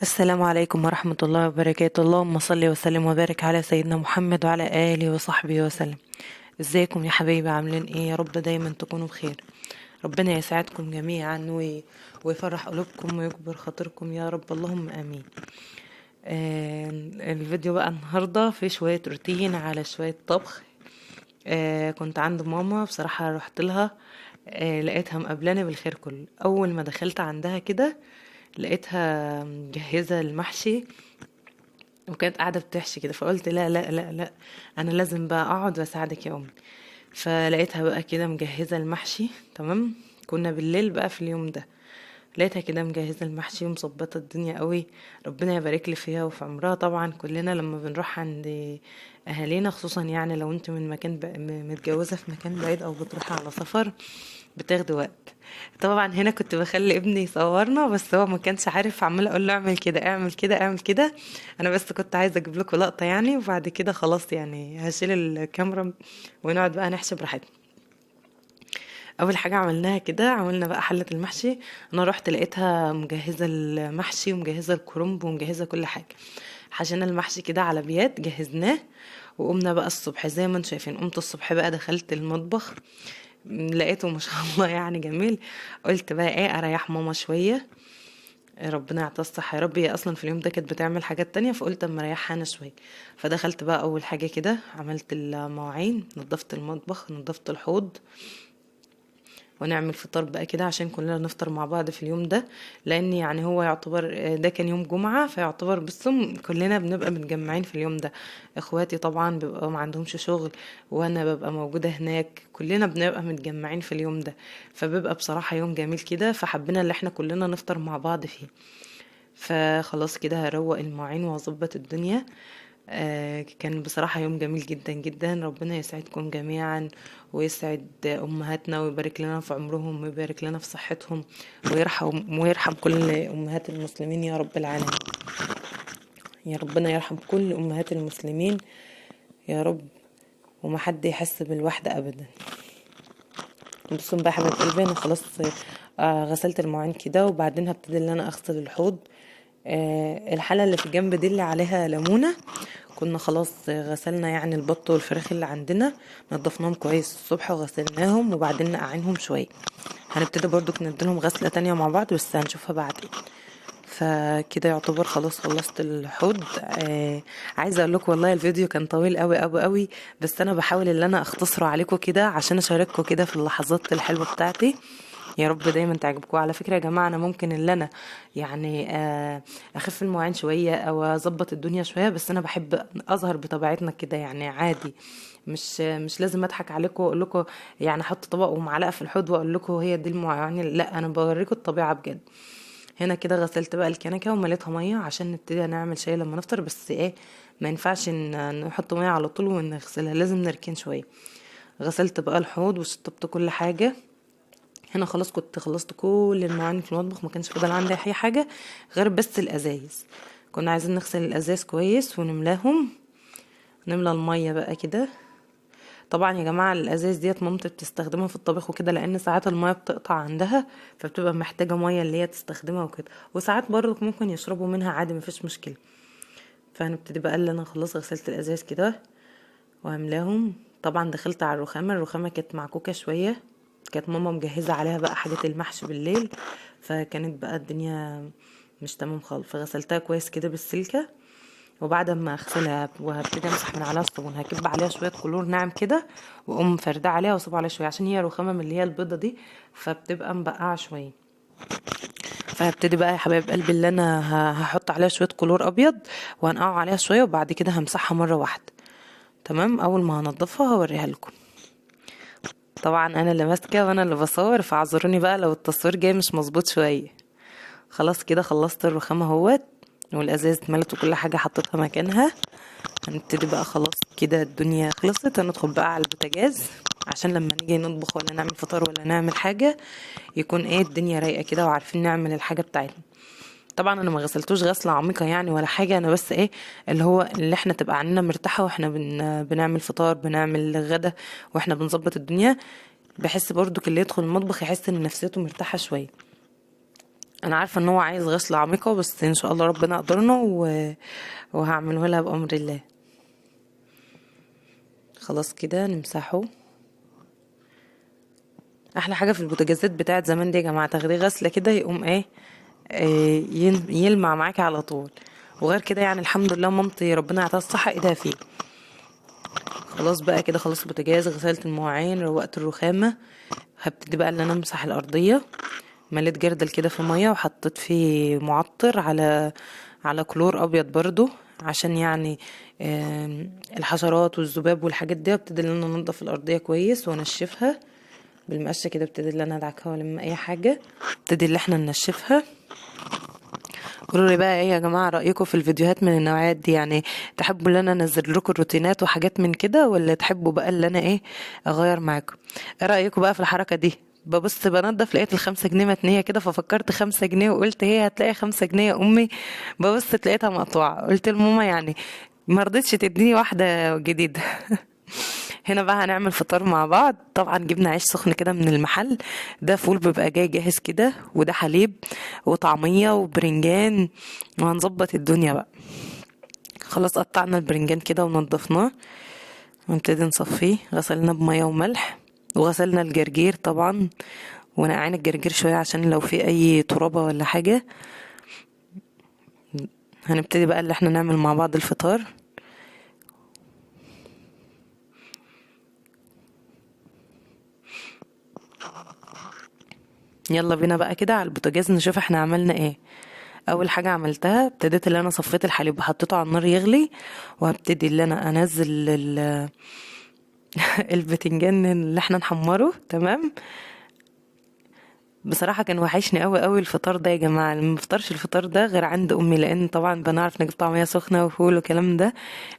السلام عليكم ورحمة الله وبركاته. اللهم صل وسلم وبارك على سيدنا محمد وعلى آله وصحبه وسلم. ازيكم يا حبايبي؟ عاملين ايه؟ يا رب دايما تكونوا بخير. ربنا يسعدكم جميعا ويفرح قلوبكم ويكبر خاطركم يا رب، اللهم امين. الفيديو بقى النهارده في شوية روتين على شوية طبخ. كنت عند ماما، بصراحة رحت لها، لقيتها مقابلاني بالخير كله. اول ما دخلت عندها كده لقيتها مجهزة المحشي وكانت قاعدة بتحشي كده، فقلت لا لا لا لا، انا لازم بقى اقعد واساعدك يا امي. فلقيتها بقى كده مجهزة المحشي، تمام. كنا بالليل بقى في اليوم ده، لقيتها كده مجهزة المحشي ومظبطه الدنيا قوي. ربنا يبارك لي فيها وفي عمرها. طبعا كلنا لما بنروح عند اهالينا، خصوصا يعني لو انت من مكان متجوزة في مكان بعيد او بتروحي على سفر، بتاخدي وقت. طبعا هنا كنت بخلي ابني يصورنا، بس هو ما كانش عارف، عماله اقول له اعمل كده اعمل كده اعمل كده. انا بس كنت عايزه اجيب لكم لقطة يعني، وبعد كده خلاص يعني هشيل الكاميرا ونقعد بقى نحشي براحتنا. اول حاجة عملناها كده، عملنا بقى حله المحشي. انا رحت لقيتها مجهزة المحشي ومجهزه الكرنب ومجهزه كل حاجة. حشينا المحشي كده على بيات، جهزناه، وقمنا بقى الصبح زي ما انتم شايفين. قمت الصبح بقى دخلت المطبخ، لقيته ما شاء الله يعني جميل. قلت بقى ايه، اريح ماما شوية، ربنا يعطيها الصحة يا رب. هي اصلا في اليوم ده كانت بتعمل حاجات تانية، فقلت اما اريحها انا شوية. فدخلت بقى اول حاجة كده عملت المواعين، نظفت المطبخ، نظفت الحوض، ونعمل فطار بقى كده عشان كلنا نفطر مع بعض في اليوم ده، لان يعني هو يعتبر ده كان يوم جمعة، فيعتبر بصم كلنا بنبقى متجمعين في اليوم ده. اخواتي طبعا بيبقوا ما عندهمش شغل، وانا ببقى موجودة هناك، كلنا بنبقى متجمعين في اليوم ده، فبيبقى بصراحة يوم جميل كده. فحبينا اللي احنا كلنا نفطر مع بعض فيه. فخلاص كده هروق المواعين واظبط الدنيا. كان بصراحة يوم جميل جدا جدا. ربنا يسعدكم جميعا ويسعد أمهاتنا ويبارك لنا في عمرهم ويبارك لنا في صحتهم، ويرحم كل أمهات المسلمين يا رب العالمين. يا ربنا يرحم كل أمهات المسلمين يا رب، وما حد يحس بالوحدة أبدا. بصوا بقى حبايب قلبي، أنا خلاص، غسلت المواعين كده، وبعدين هبتدي إن أنا أغسل الحوض. الحلة اللي في الجنب دي اللي عليها ليمونة، كنا خلاص غسلنا يعني البط والفراخ اللي عندنا، نضفناهم كويس الصبح وغسلناهم، وبعدين نقعينهم شوية. هنبتدي برضو نديلهم غسلة تانية مع بعض، بس هنشوفها بعدين. فكده يعتبر خلاص خلصت الحوض. عايزة اقول لكم والله الفيديو كان طويل قوي قوي قوي، بس انا بحاول ان انا اختصره عليكم كده عشان اشارككم كده في اللحظات الحلوة بتاعتي. يا رب دايما تعجبكم. على فكرة يا جماعة، انا ممكن ان انا اخف المواعين شوية او اظبط الدنيا شوية، بس انا بحب اظهر بطبيعتنا كده يعني عادي، مش لازم اضحك عليكم واقول لكم يعني احط طبق ومعلقة في الحوض واقول لكم هي دي المواعين، لا انا بوريكم الطبيعة بجد. هنا كده غسلت بقى الكنكة ومليتها مية عشان نبتدي نعمل شاي لما نفطر، بس ما ينفعش نحط مية على طول ونغسلها، لازم نركن شوية. غسلت بقى الحوض وشطبت كل حاجة. هنا خلاص كنت خلصت كل المواعين في المطبخ، ما كانش فاضل عندي اي حاجة غير بس الازايز. كنا عايزين نغسل الازايز كويس ونملاهم، نملى المية بقى كده. طبعا يا جماعة الازايز ديت مامتي بتستخدمها في الطبيخ وكده، لان ساعات المية بتقطع عندها، فبتبقى محتاجه مية اللي هي تستخدمها وكده، وساعات برضك ممكن يشربوا منها عادي مفيش مشكلة. فهنبتدي بقى اللي انا خلاص غسلت الازايز كده وهملاهم. طبعا دخلت على الرخامه، الرخامه كانت معكوكه شوية، كانت ماما مجهزة عليها بقى حاجة المحشي بالليل، فكانت بقى الدنيا مش تمام خالص، فغسلتها كويس كده بالسلكه. وبعد ما اغسلها وهبتدي امسح من عليها الصابون، هكب عليها شوية كلور ناعم كده واقوم فردها عليها واسيبها عليها شوية، عشان هي رخامه من اللي هي البيضة دي فبتبقى مبقعه شوية. فهبتدي بقى يا حبايب قلبي اللي انا هحط عليها شوية كلور ابيض وهنقعه عليها شوية، وبعد كده همسحها مرة واحدة تمام. اول ما هنضفها هوريها لكم. طبعا انا اللي ماسكه وانا اللي بصور، فاعذروني بقى لو التصوير جاي مش مظبوط شوية. خلاص كده خلصت الرخامه اهوت، والازاز اتملت وكل حاجة حطيتها مكانها. هنبتدي بقى خلاص كده الدنيا خلصت، هندخل بقى على البوتاجاز عشان لما نيجي نطبخ ولا نعمل فطار ولا نعمل حاجة يكون الدنيا رايقة كده وعارفين نعمل الحاجة بتاعتنا. طبعا انا ما غسلتوش غسله عميقة يعني ولا حاجة، انا بس اللي هو اللي احنا تبقى عندنا مرتاحة واحنا بنعمل فطار بنعمل غدا واحنا بنظبط الدنيا. بحس برضو اللي يدخل المطبخ يحس ان نفسيته مرتاحة شوية. انا عارفه ان هو عايز غسله عميقة، بس ان شاء الله ربنا قدرنا وهعمله لها بامر الله. خلاص كده نمسحه. احلى حاجة في البوتاجازات بتاعت زمان دي يا جماعة، تاخديه غسله كده يقوم ايه، يلمع معاكي على طول. وغير كده يعني الحمد لله مامتي ربنا يعطيها الصحة ايدها فيه. خلاص بقى كده خلصت البوتاجاز، غسلت المواعين، روقت الرخامه. هبتدي بقى ان انا امسح الارضية. مليت جردل كده في مية وحطيت فيه معطر على كلور ابيض برضو، عشان يعني الحشرات والذباب والحاجات دي. ابتدي ان انا انضف الارضية كويس وانشفها بالمقشه كده، ابتدي ان انا ادعكها والم اي حاجة، ابتدي ان احنا ننشفها. قولوا لي بقى ايه يا جماعة رايكم في الفيديوهات من النوعيات دي؟ يعني تحبوا ان انا انزل لكم روتينات وحاجات من كده، ولا تحبوا بقى ان انا ايه اغير معاكم؟ ايه رايكم بقى في الحركة دي؟ ببص بنضف لقيت ال5 جنيه متنيه كده، ففكرت 5 جنيه وقلت هي هتلاقي 5 جنيه يا امي. ببص لقيتها مقطوعة، قلت لماما يعني ما رضتش تديني واحدة جديدة. هنا بقى هنعمل فطار مع بعض. طبعا جبنا عيش سخن كده من المحل، ده فول بيبقى جاي جاهز كده، وده حليب وطعمية وبرنجان، وهنظبط الدنيا بقى. خلاص قطعنا البرنجان كده ونضفناه ونبتدي نصفيه، غسلنا بمية وملح، وغسلنا الجرجير طبعا، ونقعنا الجرجير شوية عشان لو في اي ترابة ولا حاجة. هنبتدي بقى اللي احنا نعمل مع بعض الفطار. يلا بينا بقى كده على البوتاجاز نشوف احنا عملنا ايه. اول حاجة عملتها ابتديت اللي انا صفيت الحليب وحطيته على النار يغلي، وهبتدي اللي انا انزل البتنجان اللي احنا نحمره. تمام. بصراحة كان وحشني قوي قوي الفطار ده يا جماعة، ما بفطرش الفطار ده غير عند امي، لان طبعا بنعرف نجيب طعميه سخنة وفول والكلام ده.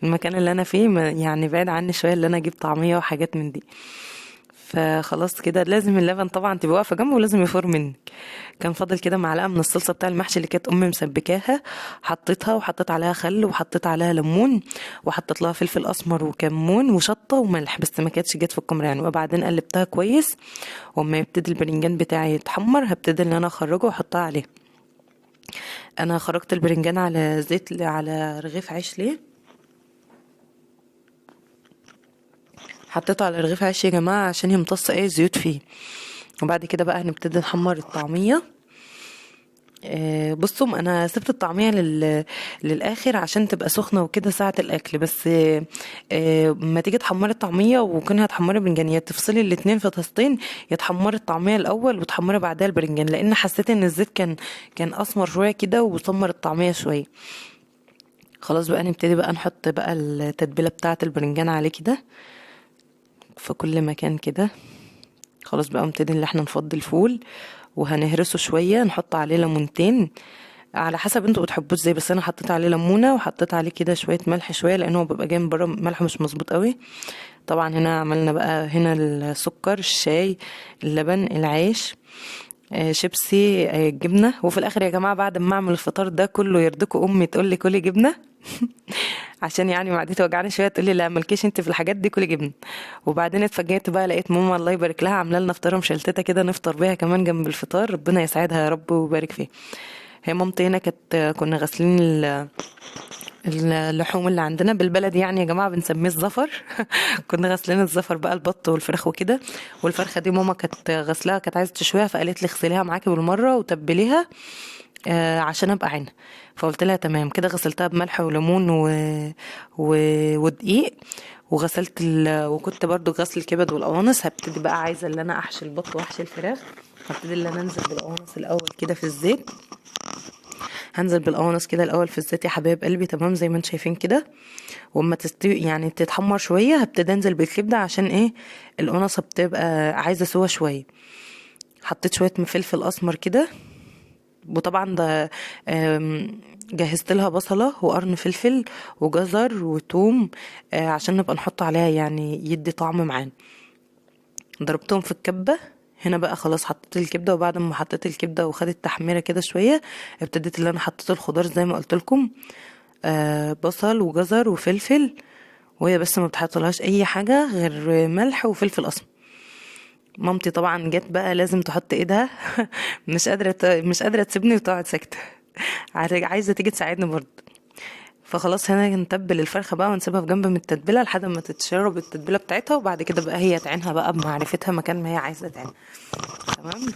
المكان اللي انا فيه يعني بعيد عني شوية اللي انا اجيب طعميه وحاجات من دي. فخلاص كده لازم اللبن طبعا تبقى واقفة جنبه ولازم يفور منك. كان فاضل كده معلقه من الصلصه بتاع المحشي اللي كانت امي مسبكاها، حطيتها وحطيت عليها خل وحطيت عليها ليمون وحطيت لها فلفل اسمر وكمون وشطه وملح، بس ما كانتش جت في الكمره يعني. وبعدين قلبتها كويس، واما يبتدي البرنجان بتاعي يتحمر هبتدي ان انا اخرجه واحطها عليه. انا خرجت البرنجان على زيت على رغيف عيش. ليه حطيته على رغيف عيش يا جماعة؟ عشان يمتص اي زيوت فيه. وبعد كده بقى هنبتدي نحمر الطعمية. بصوا انا سبت الطعمية للاخر عشان تبقى سخنة وكده ساعة الاكل، بس ما تيجي تحمري الطعمية وكونها تحمري برنجان، يا تفصلي الاتنين في طاستين، يا تحمري الطعمية الاول وتحمري بعدها البرنجان، لان حسيت ان الزيت كان اسمر شوية كده وسمر الطعمية شوية. خلاص بقى نبتدي بقى نحط بقى التتبيله بتاعه البرنجان عليه كده في كل مكان كده. خلاص بقى نبتدي ان احنا نفضي الفول وهنهرسه شوية، نحط عليه ليمونتين على حسب انتوا بتحبوه ازاي، بس انا حطيت عليه ليمونه وحطيت عليه كده شوية ملح شوية لان هو بيبقى جاي من بره ملحة مش مظبوط قوي. طبعا هنا عملنا بقى هنا السكر، الشاي، اللبن، العيش، شيبسي، جبنه. وفي الاخر يا جماعة بعد ما اعمل الفطار ده كله يرضيكوا امي تقول لي كلي جبنه عشان يعني معدتي وجعانه شوية، تقول لي لا مالكيش انت في الحاجات دي كلي جبنه. وبعدين اتفاجئت بقى لقيت ماما الله يبارك لها عامله لنا فطيره مشلتته كده نفطر بيها كمان جنب الفطار، ربنا يسعدها يا رب ويبارك فيها. هي مامتي هنا كانت كنا غاسلين اللحوم اللي عندنا بالبلد يعني يا جماعة بنسميه الزفر كنا غاسلين الزفر بقى، البط والفراخ وكده. والفرخه دي ماما كانت غسلاها كانت عايزه تشويها، فقالت لي اغسليها معاكي بالمرة وتبليها عشان ابقى عينها. فقلت لها تمام كده. غسلتها بملح وليمون ودقيق، وغسلت وكنت برضو غسل الكبد والقوانص. هبتدي بقى عايزه ان انا احشي البط واحشي الفراخ، هبتدي ان انا انزل بالقوانص الاول كده في الزيت. هنزل بالقوانص كده الاول في الزيت يا حبايب قلبي، تمام زي ما انتم شايفين كده. واما تستوي يعني تتحمر شوية هبتدي انزل بالكبده عشان ايه القنصه بتبقى عايزه سوا شوية. حطيت شوية فلفل اسمر كده، وطبعا ده جهزت لها بصله وقرن فلفل وجزر وتوم عشان نبقى نحط عليها يعني يدي طعم معانا. ضربتهم في الكبه. هنا بقى خلاص حطيت الكبده، وبعد ما حطيت الكبده وخدت تحميره كده شوية ابتديت اللي انا حطيت الخضار زي ما قلت لكم، بصل وجزر وفلفل، وهي بس ما بتحطلهاش اي حاجة غير ملح وفلفل اسمر. مامتي طبعا جت بقى لازم تحط ايدها مش قادرة تسيبني وتقعد ساكته، عايزه تيجي تساعدني برضه. فخلاص هنا نتبل الفرخه بقى ونسيبها في جنب من التتبيله لحد ما تتشرب التتبيله بتاعتها، وبعد كده بقى هي تعينها بقى بمعرفتها مكان ما هي عايزه تعينها. تمام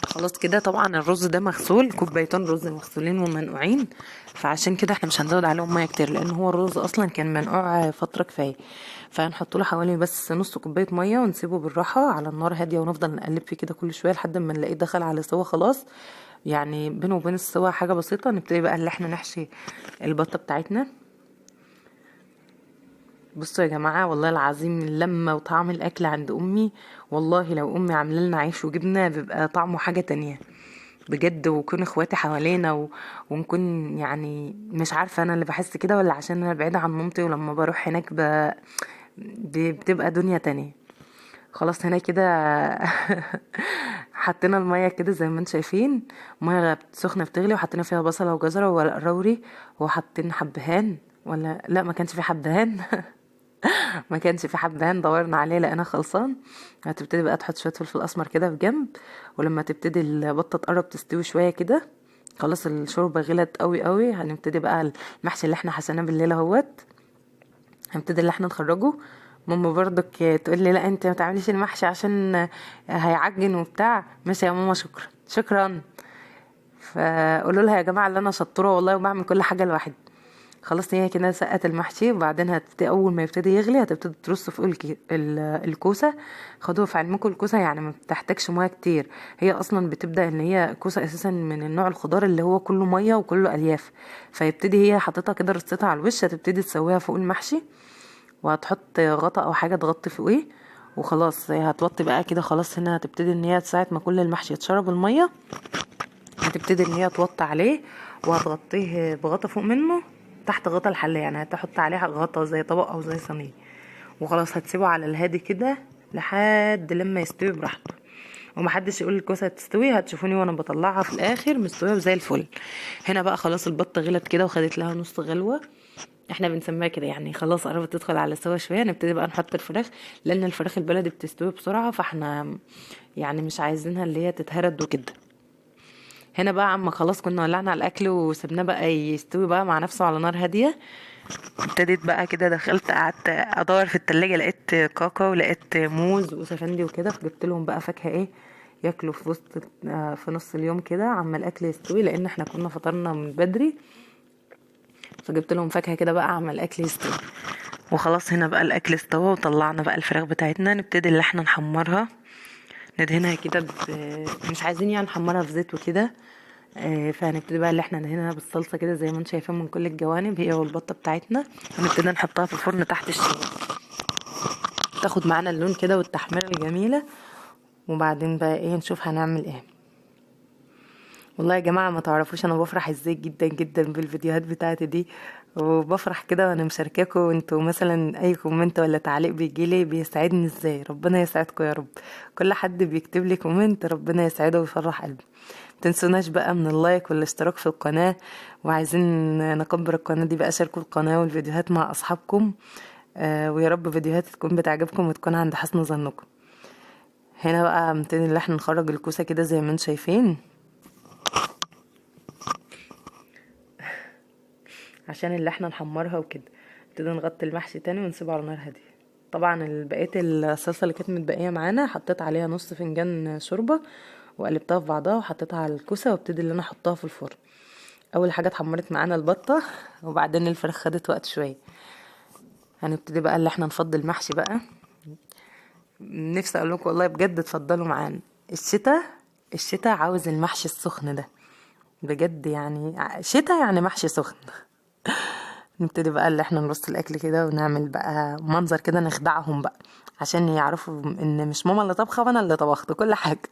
خلاص كده. طبعا الرز ده مغسول، كوبايتين رز مغسولين ومنقوعين، فعشان كده احنا مش هنزود عليهم مية كتير لان هو الرز اصلا كان منقوع فترة كفاية. فهنحط له حوالي بس نص كوباية مية ونسيبه بالراحة على النار هادية، ونفضل نقلب فيه كده كل شوية لحد ما نلاقيه دخل على سوا خلاص، يعني بينه وبين السوا حاجة بسيطة. نبتدي بقى اللي احنا نحشي البطة بتاعتنا. بصوا يا جماعة والله العظيم اللمة وطعم الاكل عند امي، والله لو امي عامله لنا عيش وجبنه بيبقى طعمه حاجة تانية بجد، وكون اخواتي حوالينا ونكون يعني مش عارفه انا اللي بحس كده ولا عشان انا بعيدة عن مامتي، ولما بروح هناك بتبقى دنيا تانية. خلاص هنا كده حطينا المية كده زي ما انتم شايفين، مية سخنة بتغلي، وحطينا فيها بصله وجزره وورق روري، وحطينا حبهان، ولا لا ما كانش في حبهان ما كانش في حبهان، دورنا عليه لقينا خلصان. هتبتدي بقى تحط شوية فلفل اسمر كده في جنب، ولما تبتدي البطة تقرب تستوي شوية كده، خلاص الشوربة غلت قوي قوي، هنبتدي بقى المحشي اللي احنا حشيناه بالليل اهوت، هنبتدي اللي احنا نخرجه. ماما برضك تقول لي لا انت ما تعمليش المحشي عشان هيعجن وبتاع. ماشي يا ماما، شكرا شكرا. فقولوا لها يا جماعة اللي انا شطوره والله وبعمل كل حاجة لوحدي. خلاص هي كده سقت المحشي، وبعدين هتبتدي اول ما يبتدي يغلي هتبتدي ترص فوق الكوسه. خدوها في علمكم الكوسه يعني ما بتحتاجش مية كتير، هي اصلا بتبدا ان هي كوسة اساسا من النوع الخضار اللي هو كله مية وكله الياف، فيبتدي هي حاططها كده رصتها على الوش، هتبتدي تسويها فوق المحشي، وهتحط غطا او حاجة تغطي فوقيه، وخلاص هتوطي بقى كده. خلاص هنا هتبتدي ان هي ساعة ما كل المحشي يتشرب المية هتبتدي ان هي توطي عليه، وهتغطيه بغطا فوق منه تحت غطا الحلة، يعني هتحط عليها غطا زي طبق او زي صينية، وخلاص هتسيبه على الهادي كده لحد لما يستوي براحته. ومحدش يقول الكوسه هتستوي، هتشوفوني وانا بطلعها في الاخر مستوية وزي الفل. هنا بقى خلاص البطة غلت كده وخدت لها نص غلوه، احنا بنسميها كده يعني، خلاص قربت تدخل على سوا شوية. نبتدي بقى نحط الفراخ، لان الفراخ البلدي بتستوي بسرعة، فاحنا يعني مش عايزينها اللي هي تتهرد وكده. هنا بقى عم خلاص كنا ولعنا على الاكل وسبناه بقى يستوي بقى مع نفسه على نار هادية. ابتديت بقى كده دخلت قعدت ادور في التلاجة، لقيت كاكا ولقيت موز وسفندي وكده، فجبت لهم بقى فاكهة ايه ياكلوا في وسط في نص اليوم كده عما الاكل يستوي، لان احنا كنا فطرنا من بدري، فجبت لهم فاكهة كده بقى عما الاكل يستوي. وخلاص هنا بقى الاكل استوى، وطلعنا بقى الفراخ بتاعتنا، نبتدي اللي احنا نحمرها، ندهنها كده مش عايزين يعني نحمرها في زيت وكده، فهنبتدي بقى اللي احنا ندهنها بالصلصه كده زي ما انتم شايفين من كل الجوانب، هي والبطه بتاعتنا، ونبتدي نحطها في الفرن تحت الشوايه، تاخد معانا اللون كده والتحميره الجميلة. وبعدين بقى ايه نشوف هنعمل ايه. والله يا جماعة ما تعرفوش انا بفرح ازاي جدا جدا بالفيديوهات بتاعتي دي، وبفرح كده وانا مشاركاكم، وانتوا مثلا اي comment ولا تعليق بيجيلي بيسعدني ازاي. ربنا يسعدكم يا رب، كل حد بيكتب لي comment ربنا يسعده ويفرح قلبه. متنسوناش بقى من ال like والاشتراك في القناة، وعايزين نكبر القناة دي بقى، شاركوا القناة والفيديوهات مع اصحابكم، ويا رب فيديوهات تكون بتعجبكم وتكون عند حسن ظنكم. هنا بقى نبتدي ان احنا نخرج الكوسه كده زي ما انتم شايفين، عشان اللي احنا نحمرها وكده. نبتدي نغطي المحشي تاني ونسيبه على نار هادية. طبعا بقية الصلصه اللي كانت متبقيه معانا حطيت عليها نص فنجان شوربة وقلبتها في بعضها وحطيتها على الكوسه، وابتدي اللي انا احطها في الفرن. اول حاجة اتحمرت معانا البطة، وبعدين الفراخ خدت وقت شوية. هنبتدي بقى اللي احنا نفضي المحشي بقى. نفسي اقول لكم والله بجد اتفضلوا معانا، الشتاء عاوز المحشي السخن ده بجد، يعني شتاء يعني محشي سخن. نبتدي بقى اللي احنا نرص الاكل كده ونعمل بقى منظر كده نخدعهم بقى عشان يعرفوا ان مش ماما اللي طبخه وانا اللي طبخت كل حاجة.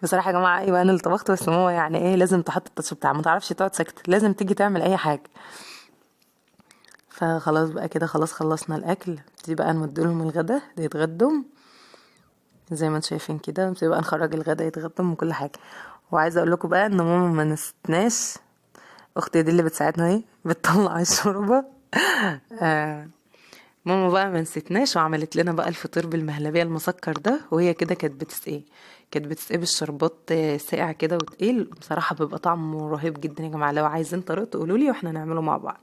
بصراحة يا جماعة ايوه انا اللي طبخت، بس ماما يعني ايه لازم تحط التاتش بتاعها، ما تعرفش تقعد ساكته، لازم تيجي تعمل اي حاجة. فخلاص بقى كده خلاص خلصنا الاكل، نبتدي بقى نمد لهم الغدا يتغدوا زي ما انتم شايفين كده، نبتدي بقى نخرج الغدا يتغدوا من كل حاجة. وعايزه اقول لكم بقى ان ماما ما نستناش، اختي دي اللي بتساعدنا اهي بتطلع الشوربة. ماما بقى ما نسيتناش وعملت لنا بقى الفطير بالمهلبية المسكر ده، وهي كده كانت بتسقيه، كانت بتسقيه بالشربات ساقع كده وتقيل. بصراحة بيبقى طعمه رهيب جدا يا جماعة. لو عايزين طريقته قولولي واحنا نعمله مع بعض.